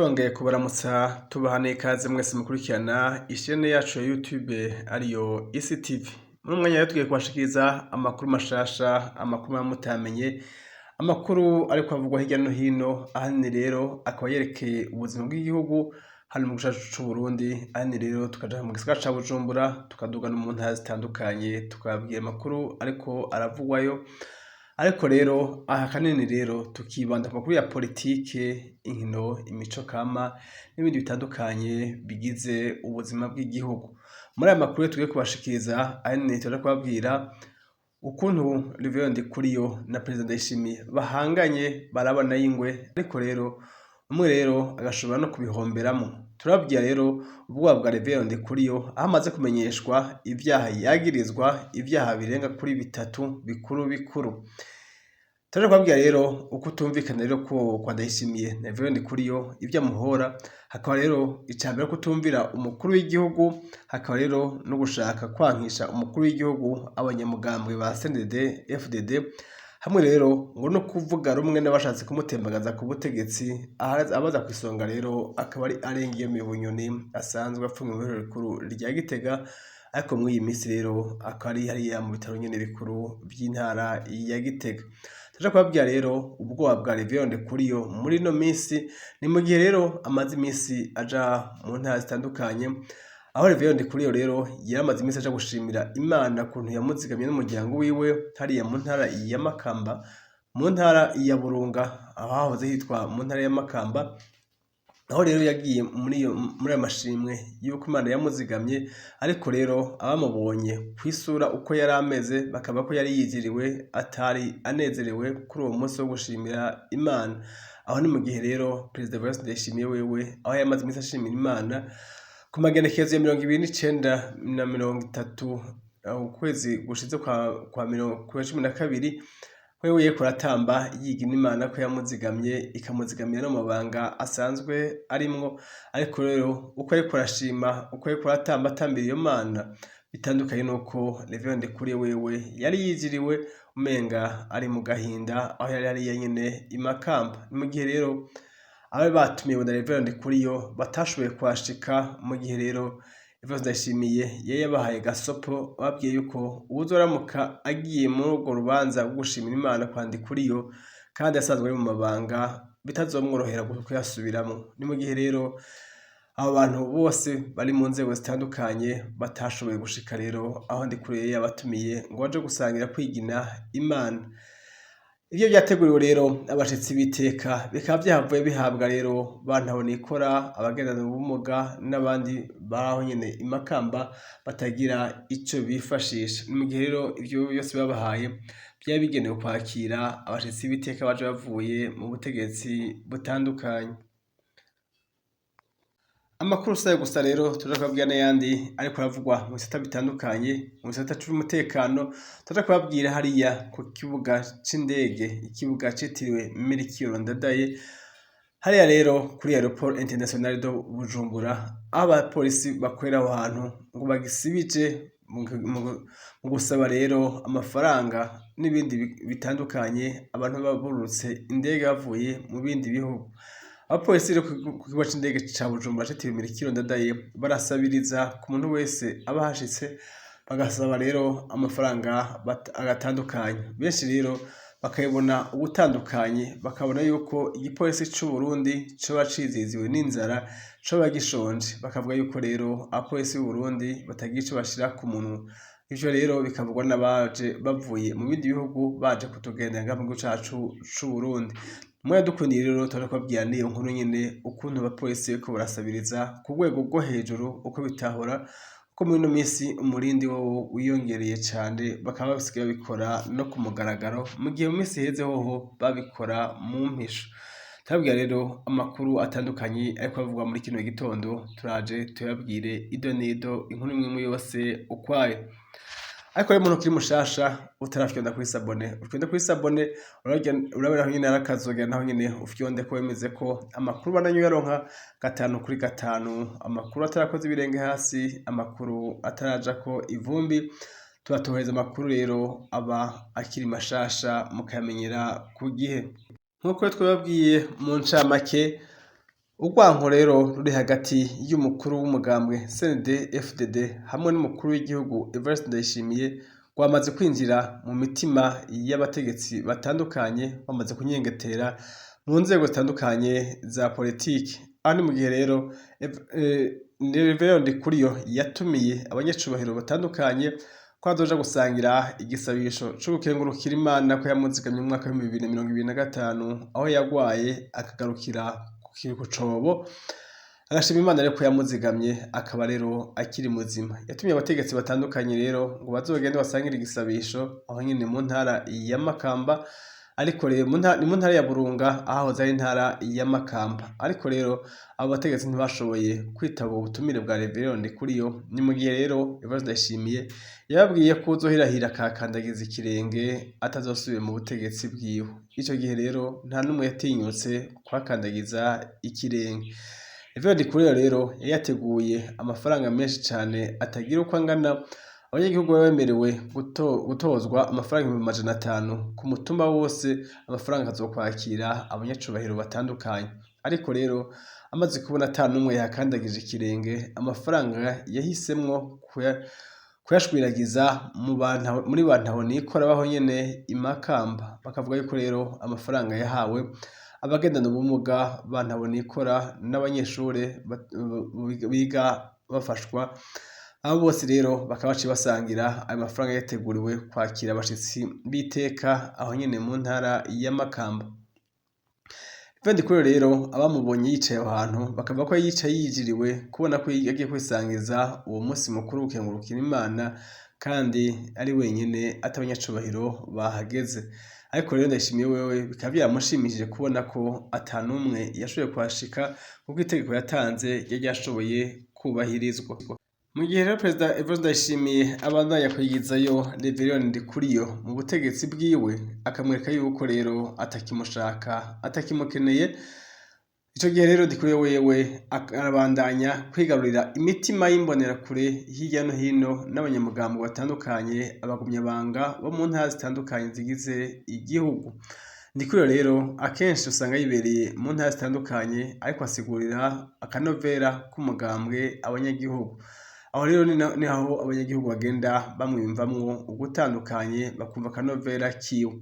Turongeye kubaramutsa, tubaha n'ikaze mwese mukurikirana ishene yacu ya YouTube ariyo Isi TV. Muri umwanya rero tugiye kubashikiriza amakuru mashasha, amakuru muba mutamenye, amakuru ariko avugwa hirya no hino, ahanini rero akaba yerekeye ubuzima bw'igihugu hano mu gihugu cacu c'Uburundi, ahanini rero tukaja mu gisagara ca Bujumbura, tukaduga no mu ntara zitandukanye, tukababwira amakuru ariko aravugwayo. Ariko rero aha kanini rero tukibanda ku makuru ya politike, inkino, imico kama n'ibindi bitandukanye bigize ubuzima bw'igihugu. Muri aya makuru tugiye kubashikiriza, ahanini turaja kubabwira ukuntu Reverien Ndikuriyo na Perezida Ndayishimiye bahanganye, barabana y'ingwe, ariko rero umwe rero agashobora no kubihomberamwo. Turababwira rero ubwoba bwa Reverien Ndikuriyo aho amaze kumenyeshwa ivyaha yagirizwa, ivyaha birenga kuri bitatu bikuru bikuru. Turaja kubabwira rero uko utumvikana rero ko kwa Ndayishimiye na Reverien Ndikuriyo, ivyo amuhora, hakaba rero icambere kutumvira umukuru w'igihugu, hakaba rero no gushaka kwankisha umukuru w'igihugu abanyamugambwe ba CNDD FDD, hamwe rero ngo no kuvuga rumwe n'abashatse kumutembagaza ku butegetsi. Abaza kw'isonga rero akaba ari Alain Bunyoni asanzwe apfungiwe mw'ibohero rikuru rya Gitega, ariko mw'iyi minsi rero akaba ari hariya mu bitaro nyene bikuru vy'intara ya Gitega. Turaja kubabwira rero ubwoba bwa Reverien Ndikuriyo muri ino minsi, ni mu gihe rero amaze imisi aja mu ntara zitandukanye, aho Reverien Ndikuriyo rero yaramaze imisi aja gushimira Imana kuntu yamuzigamye n'umuryango wiwe hariya mu ntara ya Makamba, mu ntara ya Burunga, aho hahoze hitwa mu ntara ya Makamba, aho rero yagiye muri ayo mashimwe yuko Imana yamuzigamye. Ariko rero abamubonye kw'isura uko yari ameze bakaba ko yari yiziriwe, atari anezerewe kuri uwo munsi wo gushimira Imana. Aho ni mu gihe rero Perezida Evariste Ndayishimiye wewe aho yamaze imisi ashimira Imana ku magenekerezo ya 29 na 30 ukwezi gushize kwa 12, wewe yariko aratamba yigina Imana ko yamuzigamye, ikamuzigamira no mu mabanga asanzwe arimwo. Ariko rero uko ariko arashima, uko ariko aratamba atambira iyo Mana, bitandukanye nuko Reverien Ndikuriyo wewe yari yiziriwe, umenga ari mu gahinda aho yari hariya nyene i Makamba. Ni mu gihe rero abari batumiwe na Reverien Ndikuriyo batashoboye kuhashika, mu gihe rero Evariste Ndayishimiye yari yabahaye gasopo, ababwiye yuko uwuzoramuka agiye muri urwo rubanza rwo gushimira Imana kwa Ndikuriyo kandi asanzwe ari mu mabanga, bitazomworohera kuyasubiramwo. Ni mu gihe rero abo bantu bose bari mu nzego zitandukanye batashoboye gushika rero aho Ndikuriyo yari yabatumiye ngo baje gusangira kwigina Imana. Ivyo vyateguriwe rero abashitsi b'iteka bikaba vyahavuye bihabwa rero ba ntahonikora, abagendana ubumuga n'abandi baraho nyene i Makamba batagira ico bifashisha. Ni mu gihe rero ivyo vyose babahaye vyari bigenewe kwakira abashitsi b'iteka baje bavuye mu butegetsi butandukanye. Amakuru sayo gusa rero, turaja kubabwira n'ayandi ariko aravugwa mu bisata bitandukanye, mu gisata c'umutekano. Turaja kubabwira hariya ku kibuga c'indege, ikibuga citiriwe Melchior Ndadaye, hariya rero kuri Aéroport International de Bujumbura, aho abapolisi bakorera aho hantu ngo bagisibije mu gusaba rero amafaranga n'ibindi bitandukanye abantu baba bururutse indege bavuye mu bindi bihugu. Abapolisi rero ku kibuga c'indege ca Bujumbura citiriwe Melchior Ndadaye barasabiriza ku muntu wese aba ahashitse, bagasaba rero amafaranga agatandukanye. Benshi rero bakabibona ugutandukanye, bakabona yuko igipolisi c'Uburundi coba ciziziwe n'inzara, coba gishonje, bakavuga yuko rero abapolisi b'Uburundi batagira ico bashira ku munwa. Ivyo rero bikavugwa n'abaje bavuye mu bindi bihugu baje kutugendera ngaha mu gihugu cacu c'Uburundi. Mwadukundiye rero turaja kubabwira n'iyo nkuru nyene, ukuntu abapolisi bariko barasabiriza ku rwego rwo hejuru uko bitahora, ko muri ino misi umurindi wowo wiyongereye cane, bakaba basigaye babikora no ku mugaragaro, mu gihe mu misi iheze hoho babikora mu mpisho. Turababwira rero amakuru atandukanye ariko avugwa muri kino gitondo, turaje tuyababwire ido n'ido, inkuru imwe imwe yose ukwayo. Ariko rero umuntu ukiri mushasha utarafyonda kuri s'abonner, ufyonde kuri s'abonner, urabona aho nyene hari akazogera, naho nyene ufyonde ko wemeze ko amakuru ubandanya uyaronka gatanu kuri gatanu, amakuru atarakoze ibirenge hasi, amakuru atarajako ivumbi. Tubatohereza amakuru rero aba akiri mashasha, mukayamenyera ku gihe. Nk'uko twababwiye mu ncamake, Urwanko rero ruri hagati y'umukuru w'umugambwe CNDD-FDD hamwe n'umukuru w'igihugu Evariste Ndayishimiye rwamaze kwinjira mu mitima y'abategetsi batandukanye, bamaze kunyengetera mu nzego zitandukanye za politiki. Aha ni mu gihe rero Reverend Ndikuriyo yatumiye abanyacubahiro batandukanye ko bazoja gusangira igisabisho co gukengurukira Imana ko yamuzigamye mu mwaka w'2025 aho yagwaye akagarukira ku cobo, agashima Imana rero ko yamuzigamye akaba rero akiri muzima. Yatumiye abategetsi batandukanye rero ngo bazogende basangire igisabisho aho nyene mu ntara ya Makamba, ariko rero ni mu ntara ya Burunga ahahoze ari intara ya Makamba. Ariko rero abo bategetsi ntibashoboye kwitaba ubutumire bwa Reverend Ndikuriyo. Ni mu gihe rero Evariste Ndayishimiye yababwiye ko uzohirahira akahakandagiza ikirenge atazosubira mu butegetsi bwiwe. Ico gihe rero nta n'umwe yatinyutse kuhakandagiza ikirenge. Reverend Ndikuriyo rero yari yateguye amafaranga menshi cane atagira uko angana. Abanyagihugu bari bemerewe gutozwa amafaranga 500,000 ku mutumba wose, amafaranga azokwakira abanyacubahiro batandukanye. Ariko rero amaze kubona ata n'umwe yahakandagije ikirenge, amafaranga yahisemwo kuyashwiragiza muri ba ntahonikora baho nyene i Makamba. Bakavuga yuko rero amafaranga yahawe abagendana ubumuga, ba ntahonikora n'abanyeshure biga bafashwa. Abo bose rero bakaba baciye basangira ayo mafaranga yateguriwe kwakira abashitsi b'iteka aho nyene mu ntara ya Makamba. Reverend Ndikuriyo rero abamubonye yicaye aho hantu bakavuga ko yicaye yijiriwe kubona ko yagiye kwisangiza uwo musi mukuru wo gukengurukira Imana kandi ari wenyene ata abanyacubahiro bahageze. Ariko rero Ndayishimiye wewe bikaba vyaramushimishije kubona ko ata n'umwe yashoboye kuhashika kuko itegeko yatanze ryari ryashoboye kubahirizwa. Mu gihe rero Perezida Evariste Ndayishimiye abandanya kwigizayo Reverend Ndikuriyo mu butegetsi bwiwe, akamwereka yuko rero atakimushaka, atakimukeneye, ico gihe rero Ndikuriyo wewe arabandanya kwigarurira imitima y'imbonerakure hirya no hino n'abanyamugambo batandukanye, abagumyabanga bo mu ntara zitandukanye zigize igihugu. Ndikuriyo rero akenshi usanga yibereye mu ntara zitandukanye ariko asigurira akanovera k'umugambwe abanyagihugu. Aho rero ni aho abanyagihugu bagenda bamwiyumvamwo ugutandukanye, bakumva akanovera kiwe.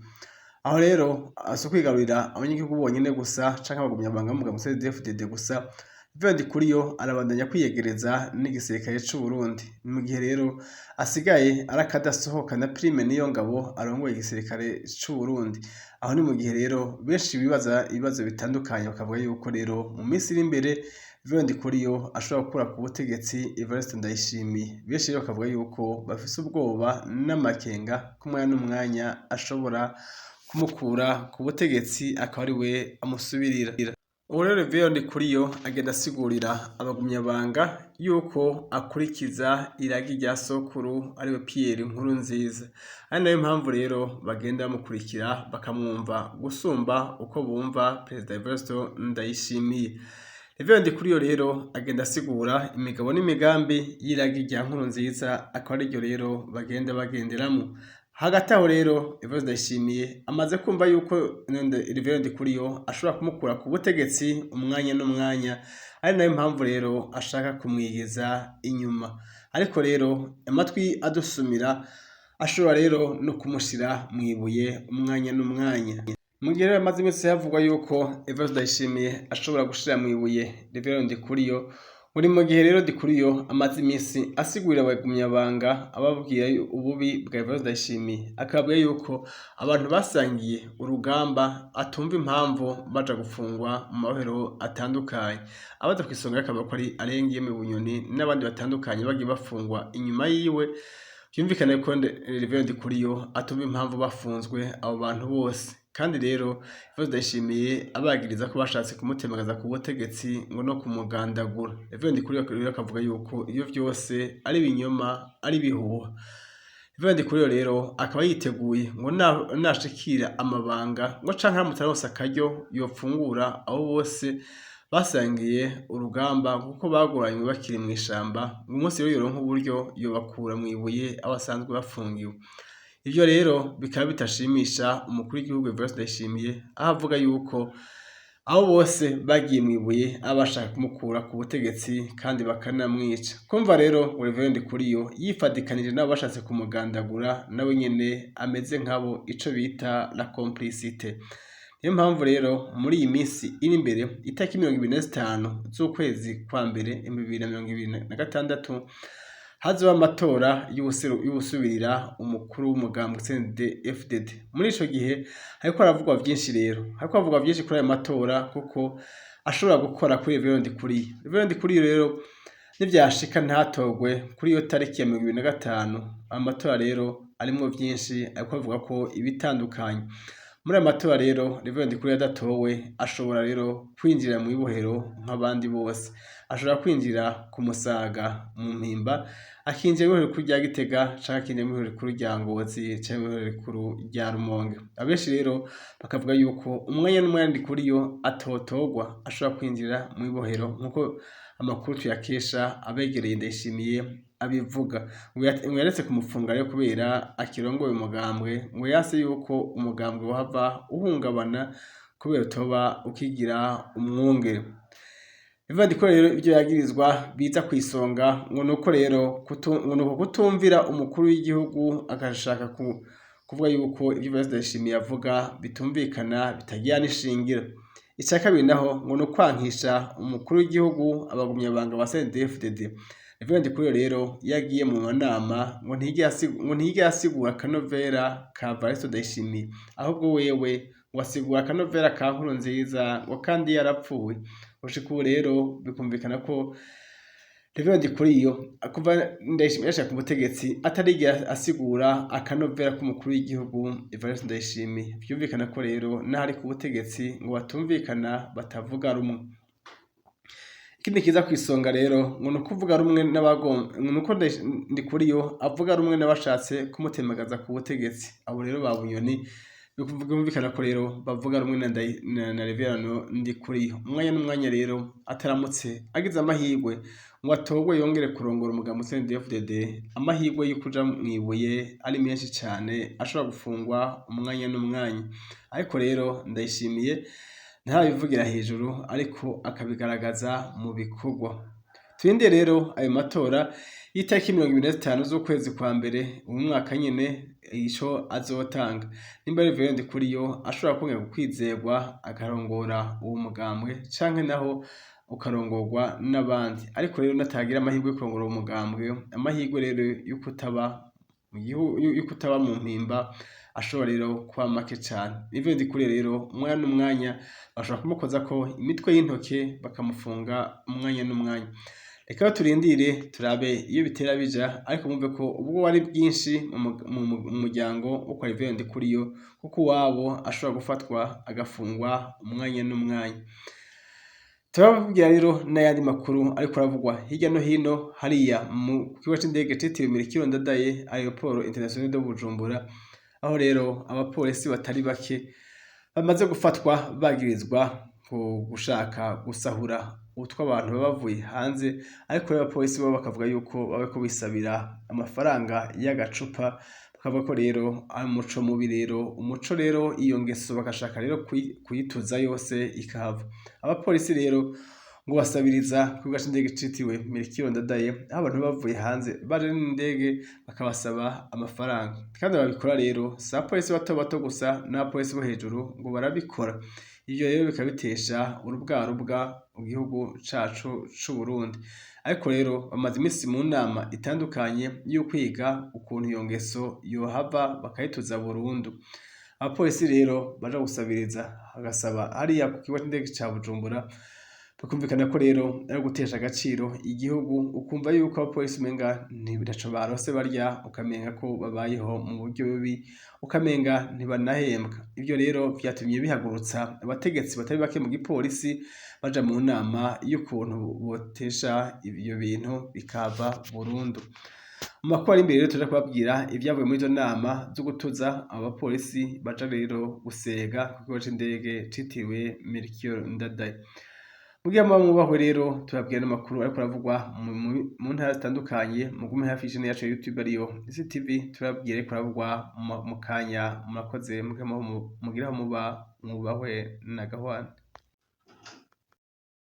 Aho rero si ukwigarurira abanyagihugu bonyene gusa canke abagumyabanga b'umugambwe CNDD-FDD gusa, Reverend Ndikuriyo arabandanya kwiyegereza n'igisirikare c'Uburundi. Ni mu gihe rero asigaye ari akadasohoka na Prime Niyongabo arongoye igisirikare c'Uburundi. Aho ni mu gihe rero benshi bibaza ibibazo bitandukanye, bakavuga yuko rero mu minsi iri imbere Reverend Ndikuriyo ashobora gukura ku butegetsi Evariste Ndayishimiye. Benshi rero bakavuga yuko bafise ubwoba n'amakenga ko umwanya n'umwanya ashobora kumukura ku butegetsi akaba ari we amusubirira. Ubu rero Reverend Ndikuriyo agenda asigurira abagumyabanga yuko akurikiza iragi rya sokuru ariwe Pierre Nkurunziza. Ari nayo mpamvu rero bagenda bamukurikira bakamwumva gusumba uko bumva Perezida Evariste Ndayishimiye. Reverend Ndikuriyo rero agenda asigura imigabo n'imigambi y'iragi rya Nkurunziza, akaba ariryo rero bagenda bagenderamwo. Hagati aho rero Evariste Ndayishimiye amaze kumva yuko Reverend Ndikuriyo ashobora kumukura ku butegetsi umwanya n'umwanya, ari nayo mpamvu rero ashaka kumwigeza inyuma. Ariko rero amatwi adusumira ashobora rero no kumushira mw'ibuye umwanya n'umwanya. Mu gihe rero hamaze iminsi havugwa yuko Evariste Ndayishimiye ashobora gushira mw'ibuye Reverend Ndikuriyo, buri mu gihe rero Ndikuriyo amaze iminsi asigurira abagumyabanga ababwira ububi bwa Evariste Ndayishimiye, akababwira yuko abantu basangiye urugamba atumva impamvu baja gufungwa mu mabohero atandukanye. Abaza kw'isonga akavuga ko ari Arengiyeme Bunyoni n'abandi batandukanye bagiye bafungwa inyuma yiwe. Vyumvikane ko Reverend Ndikuriyo atumva impamvu bafunzwe abo bantu bose. Kandi rero Evariste Ndayishimiye abagiriza ko bashatse kumutemagaza ku butegetsi ngo no kumugandagura. Reverend Ndikuriyo rero akavuga yuko ivyo vyose ari ibinyoma, ari ibihuha. Reverend Ndikuriyo rero akaba yiteguye ngo nashikira amabanga ngo canke aramutse aronse akaryo yopfungura abo bose basangiye urugamba kuko bagoranywe bakiri mw'ishamba, ngo umunsi rero yoronka uburyo yobakura mw'ibuye aho basanzwe bafungiwe. Ivyo rero bikaba bitashimisha umukuru w'igihugu Evariste Ndayishimiye, aho avuga yuko Abo bose bagiye mw'ibuye aba bashaka kumukura ku butegetsi kandi bakanamwica. Kumva rero Reverend Ndikuriyo yifadikanije nabo bashatse kumugandagura, nawe nyene ameze nkabo, ico bita la complicité. Niyo mpamvu rero muri iyi minsi iri imbere, itariki 25 z'ukwezi kwa mbere 2026, hazoba amatora y'uwusubirira umukuru w'umugambwe CNDD-FDD. Muri ico gihe hariko haravugwa vyinshi rero, hariko havugwa vyinshi kuri ayo matora, kuko ashobora gukora kuri Reverend Ndikuriyo. Reverend Ndikuriyo rero nivyashika ntatorwe kuri iyo tariki ya 25, amatora rero arimwo vyinshi, ariko avuga ko ibitandukanye. Muri ayo matora rero, Reverend Ndikuriyo adatowe ashobora rero kwinjira mw'ibohero nk'abandi bose. Ashobora kwinjira ku Musaga mu Mpimba, akinjira mw'ibohero rikuru rya Gitega, canke akinjira mw'ibohero rikuru rya Ngozi, canke mw'ibohero rikuru rya Rumonge. Abenshi rero bakavuga yuko umwanya n'umwanya Ndikuriyo atotorwa ashobora kwinjira mw'ibohero, nkuko amakuru tuyakesha abegereye Ndayishimiye abivuga. Ngo yaretse kumufunga rero kubera akirongoye umugambwe, ngo yanse yuko umugambwe wohava uhungabana kubera utoba ukigira umwungere. Reverend Ndikuriyo rero ivyo yagirizwa biza kw'isonga ngo nuko rero ngo nuko kutumvira umukuru w'igihugu, agashaka kuvuga yuko ivyo Evariste Ndayishimiye avuga bitumvikana, bitagira n'ishingiro. Ica kabiri naho ngo ni ukwankisha umukuru w'igihugu abagumyabanga ba CNDD-FDD. Reverend Ndikuriyo rero iyo agiye mu manama ngo ntiyigera asigura akanovera ka Evariste Ndayishimiye, ahubwo wewe ngo asigura akanovera ka Nkurunziza, ngo kandi yarapfuye. Gushika ubu rero bikumvikana ko Reverend Ndikuriyo kuva Ndayishimiye yashika ku butegetsi atarigera asigura akanovera k'umukuru w'igihugu Evariste Ndayishimiye. Vyumvikana ko rero n'aho ari ku butegetsi ngo batumvikana, batavuga rumwe. Ikindi kiza kw'isonga rero ngo ni ukuvuga rumwe ngo nuko Ndikuriyo avuga rumwe n'abashatse kumutemagaza ku butegetsi. Abo rero ba Bunyoni byumvikana ko rero bavuga rumwe na Reverend Ndikuriyo. Umwanya n'umwanya rero ataramutse agize amahirwe ngo atorwe yongere kurongora umugambi CNDD-FDD, amahirwe yo kuja mw'ibuye ari menshi cane, ashobora gufungwa umwanya n'umwanya. Ariko rero Ndayishimiye ntarabivugira hejuru, ariko akabigaragaza mu bikorwa. Turindire rero ayo matora y'itariki 25 z'ukwezi kwa mbere uyu mwaka nyene ico azotanga. Nimba Reverend Ndikuriyo ashobora kongera kwizerwa akarongora uwo mugambwe, canke naho ukarongorwa n'abandi. Ariko rero natagira amahirwe yo kurongora uwo mugambwe, amahirwe rero yo kutaba mu Mpimba ashobora rero kuba make cane. Reverend Ndikuriyo rero umwanya n'umwanya bashobora kumukozako imitwe y'intoke, bakamufunga umwanya n'umwanya. Reka turindire turabe iyo bitera bija, ariko mwumve ko ubwoba ari bwinshi mu muryango wo kwa Reverend Ndikuriyo, kuko uwabo ashobora gufatwa agafungwa umwanya n'umwanya. Turababwira rero n'ayandi makuru ariko aravugwa hirya no hino hariya mu kibuga c'indege citiriwe Melchior Ndadaye, Aéroport International de Bujumbura, aho rero abapolisi batari bake bamaze gufatwa bagirizwa ku gushaka gusahura utw'abantu baba bavuye hanze. Ariko rero abapolisi bo bakavuga yuko baba bariko bisabira amafaranga y'agacupa, bakavuga ko rero ari umuco mubi rero, umuco rero iyo ngeso bagashaka rero kuyituza yose ikahava. Abapolisi rero ngo basabiriza ku kibuga c'indege citiriwe Melchior Ndadaye, aho abantu baba bavuye hanze baje n'indege bakabasaba amafaranga. Kandi babikora rero si abapolisi bato bato gusa, n'abapolisi bo hejuru ngo barabikora. Ivyo rero bikaba bitesha urubwarubwa mu gihugu cacu c'Uburundi. Ariko rero bamaze imisi mu nama itandukanye yo kwiga ukuntu iyo ngeso yohava bakayituza burundu. Abapolisi rero baja gusabiriza bagasaba hariya ku kibuga c'indege ca Bujumbura, bikumvikana ko rero ari ugutesha agaciro igihugu, ukumva yuko abapolisi umenga ntaco baronse barya, ukamenga ko babayeho mu buryo bubi, ukamenga ntibanahembwa. Ivyo rero vyatumye bihagurutsa abategetsi batari bake mu gipolisi, baja mu nama y'ukuntu botesha ivyo bintu bikava burundu. Mu makuru ari imbere rero turaja kubabwira ivyavuye muri izo nama zo gutuza abo bapolisi baja rero gusega ku kibuga c'indege citiriwe Melchior Ndadaye. Mugira muba mwubahwe rero, tubabwira n'amakuru ariko aravugwa mu ntara zitandukanye. Mugume hafi y'ishene yacu ya YouTube ariyo Isi TV, turababwira ariko aravugwa mu kanya. Murakoze, mugire aho muba mwubahwe na gahwane.